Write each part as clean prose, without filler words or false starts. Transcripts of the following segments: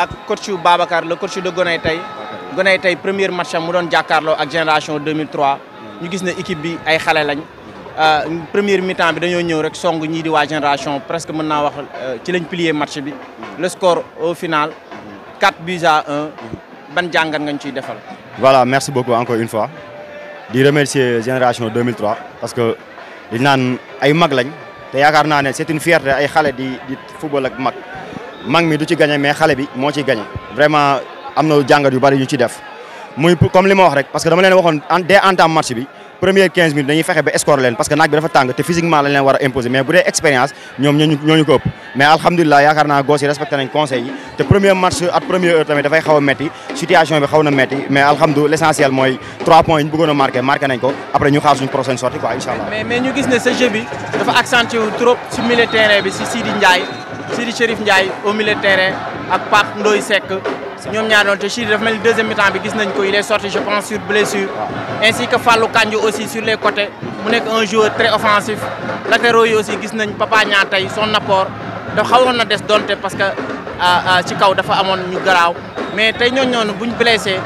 ak coach Babacar le coach de Gonay tey premier match am mu doon jàkkaarloo ak génération 2003 ñu gis ne équipe bi ay xale lañ première mi-temps bi dañoo ñëw rek song ñii di waa génération presque mën naa wax ci lañ plier match bi le score au final 4-1 ban jàngat nga ñu ciy defal. Voilà, merci beaucoup encore une fois di remercier génération 2003 parce que dañ naan ay mag lañ te yaakaar naa ne c'est une fierté ay xale di football ak mag mi du ci gagné mais xale bi moo ciy gagné vraiment am na jàngat yu bari yu ci def muy comme li ma wax rek parce que dama leen waxoon dès entame match bi première 15 minutes dañuy fexe ba score leen parce que naaj bi dafa tàng te physiquement lañ leen war a imposer mais bu dee expérience ñoom ñooñu ko ëpp mais alhamdulilah yaakaar naa gos yi respecté nañ conseils yi te premier match ak première heure tamit dafay xaw a metti situation bi xaw na metti mais alhamdulilah l'essentiel mooy 3 points yi ñu bëggoon a marqué nañ ko après ñu xaar suñu prochaine sortie quoi inchallah mais ñu gis ne ce jeu bi dafa accentué wu trop si milieu terrain bi si Sidi Chérif Ndiaye au milieu terrain ak Pape Ndoye Seck ñoom ñaar doon te Sidi dafa mel ni deuxième mi-temps bi gis nañ ko il est sorti je pense sur blessure ainsi que Fallou Kandji aussi sur les côtés mu nekk un joueur très offensif latéraux yi aussi gis nañ Papa Niang tey son apport dafa xawoon na des donte parce que ci kaw dafa amoon ñu garaaw mais tey ñooñu buñ blessé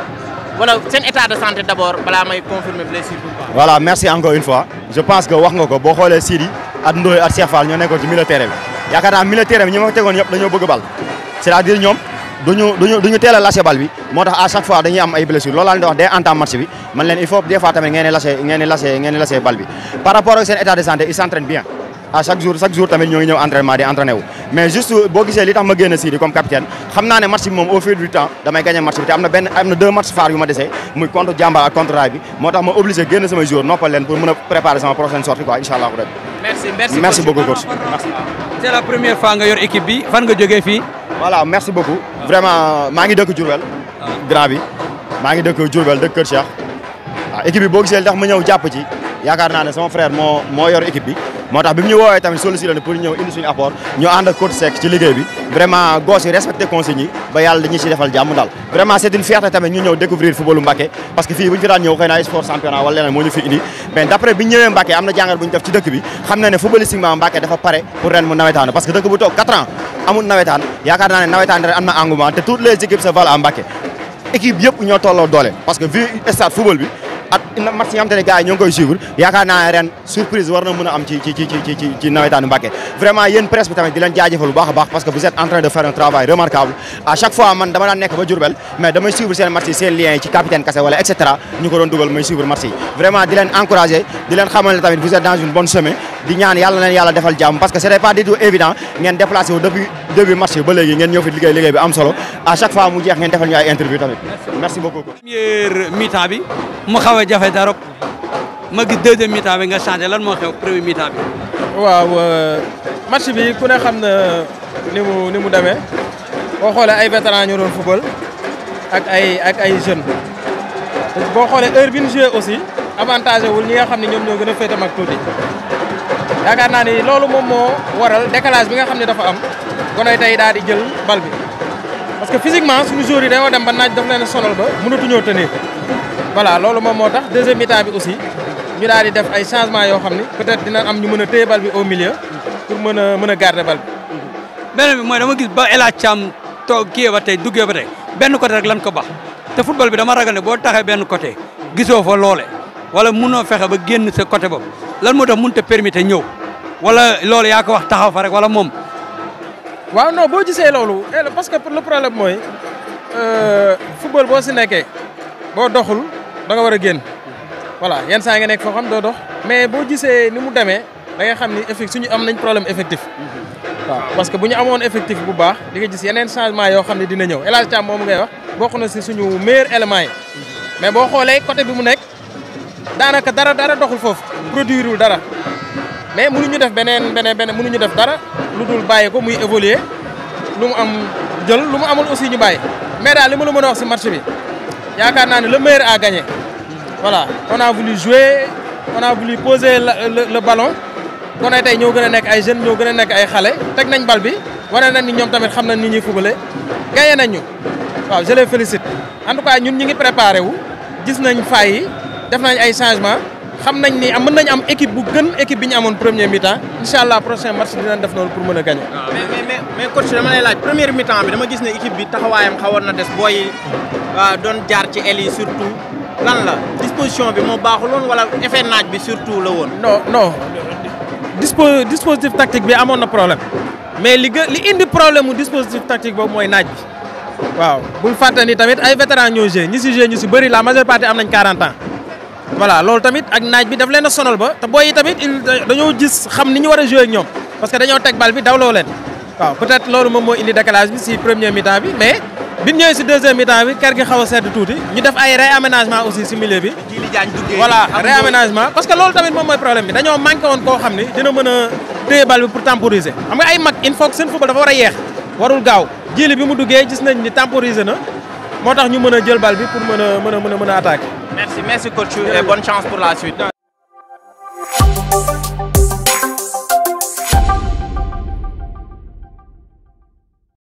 wala seen état de santé d'abord balaa may confirmer blessure bi quoi. Voilà, merci encore une fois je pense que wax nga ko boo xoolee Sidi ak Ndoye ak Cheikh Fall ñoo nekkoon ci milieu terrain bi yaakaar naa milieu terrain bi ñi ma ko tegoon yëpp dañoo bëgg bal c'est-à-dire ñoom duñu teel a lâché bal bi moo tax à chaque fois dañuy am ay blessures loolu laa leen di wax dès entame match bi man leen il faut des fois tamit ngeen di lâché bal bi par rapport ak seen état de santé ils s'entraînent bien à chaque jour tamit ñoo ngi ñëw entraînement di entraîné wu mais juste boo gisee li tax ma génn Sidi comme capitaine xam naa ne match bi moom au fil du temps damay gagné match bi te am na 2 matchs phares yu ma desee muy contre Diamba ak contre Rail bi moo tax ma obligé génn samay joueurs noppal leen pour mën a préparer sama prochaine sortie quoi inchallah merci beaucoup coach merci. C'est la première fois nga yor équipe bi fan nga jógee fii. Voilà, merci beaucoup. Vraiment, maa ngi dëkk Diourbel. grand bi maa ngi dëkk Diourbel dëkk Kër Cheikh. waaw équipe bi boo gisee tax ma ñëw jàpp ci yaakaar naa ne sama frère moo yor équipe bi moo tax bi mu ñu woowee tamit sollicité na pour ñëw indi suñu apport ñu ànd ak coach Seck ci liggéey bi vraiment gos yi respecté consignes yi ba yàlla dañuy ci defal jàmm daal vraiment c'est une fierté tamit ñu ñëw découvrir footballu Mbacké parce que fii bu ñu fi daan ñëw xëy na sport championnat wala leneen moo ñu fi indi mais d'après bi ñu ñëwee Mbacké am na jàngat bu ñu def ci dëkk bi xam na ne footballistiquement Mbacké dafa pare pour ren mu nawetaan parce que dëkk bu toog 4 ans amul nawetaan yaakaar naa ne nawetaan ren am na engouement te toutes les équipes se valent à Mbacké équipe yëpp ñoo tolloo doole parce que vu stade football bi ak match yi nga xamante ne gars yi ñoo ngi koy suivre yaakaar naa ne ren surprise war na mën a am ci nawetaanu Mbacké vraiment yéen presse bi tamit di leen jaajëfal bu baax a baax parce que vous êtes en train de faire un travail remarquable à chaque fois man dama daan nekk ba Diourbel mais damay suivre seen match yi seen liens yi ci capitaine Kassé wala et cetera ñu ko doon dugal may suivre match yi vraiment di leen encourager di leen xamal ne tamit vous êtes dans une bonne semaine di ñaan yàlla leen yàlla defal jàmm parce que c'était pas du tout évident ngeen déplacé wu depuis début match yi ba léegi ngeen ñëw fi liggéey bi am solo à chaque fois mu jeex ngeen defal ñu ay interview tamit merci beaucoup. première mi-temps bi mu xaw a jafe dara ma gis deuxième mi-temps bi nga changé lan moo xew premier mi-temps bi. waaw match bi ku ne xam na ni mu demee boo xoolee ay vétérans ñu doon football ak ay jeunes boo xoolee heure bi ñu joué aussi avantage wul ñi nga xam ne ñoom ñoo gën a féete mag tuuti yaakaar naa ni loolu moom moo waral décalage bi nga xam ne dafa am Gonay tey daal di jël bal bi parce que physiquement suñu joueurs yi dañoo dem ba naaj daf leen sonal ba mënatuñoo tenir voilà loolu moom moo tax deuxième mi-temps bi aussi ñu daal di def ay changements yoo xam ni peut-être dina am ñu mën a téye bal bi au milieu pour mën a garder bal bi. beneen bi mooy dama gis ba El Hadj Thiam toog kii ba tey duggee ba tey benn côté rek lan ko bax te football bi dama ragal ne boo taxee benn côté gisoo fa loole wala mënoo fexe ba génn sa côté boobu lan moo tax mënut a permettre ñëw wala loolu yaa ko wax taxaw fa rek wala moom. waaw non boo gisee loolu parce que le problème mooy football boo si nekkee boo doxul da nga war a génn voilà yenn saa nga nekk foo xam doo dox mais boo gisee ni mu demee da nga xam ni suñu am nañ problème effectif waaw parce que bu ñu amoon effectif bu baax di nga gis yeneen changement yoo xam ne dina ñëw El Hadj Thiam moomu ngay wax bokk na si suñu meilleur élément yi mais boo xoolee côté bi mu nekk daanaka dara doxul foofu produirul dara mais mënuñu def beneen mënuñu def dara lu dul bàyyi ko muy évoluer lu mu am jël lu mu amul aussi ñu bàyyi mais daal li ma la mën a wax si match bi yaakaar naa ne le meilleur a gagné voilà on a voulu jouer on a voulu poser le ballon Gonay tey ñoo gën a nekk ay jeunes ñoo gën a nekk ay xale teg nañ bal bi wane nañ ni ñoom tamit xam nañ ni ñuy fubale gagné nañ ñu waaw je les félicite en tout cas ñun ñu ngi préparé wu gis nañ failles yi def nañ ay changements xam nañ ni mën nañ am équipe bu gën équipe bi ñu amoon premier mi-temps incha allah prochain match dinañ def noonu pour mën a gagner. mais coach dama lay laaj première mi-temps bi dama gis ne équipe bi taxawaayam xawoon na des booy doon jaar ci aile yi surtout lan la disposition bi moo baaxuloon wala effet naaj bi surtout la woon. non dispositif tactique bi amoon na problème mais li indi problème mu dispositif tactique boobu mooy naaj bi waaw bul fàtte ni tamit ay vétérans ñoo joué ñi si joué ñu si bëri la majeure partie am nañ 40 ans. voilà loolu tamit ak naaj bi daf leen a sonal ba te booy yi tamit dañoo gis xam ni ñu war a joué ak ñoom parce que dañoo teg bal bi dawloo leen waaw peut-être loolu moom moo indi décalage bi si premier mi-temps bi mais bi ñu ñëwee si deuxième mi-temps bi kër gi xaw a sedd tuuti ñu def ay réaménagement aussi si milieu bi. voilà réaménagement parce que loolu tamit moom mooy problème bi dañoo manqué woon koo xam ni dina mën a téye bal bi pour temporiser xam nga ay mag il faut que seen football dafa war a yeex warul gaaw jili bi mu duggee gis nañ ni temporiser na moo tax ñu mën a jël bal bi pour mën a attaquer. Merci coach et bonne chance pour la suite.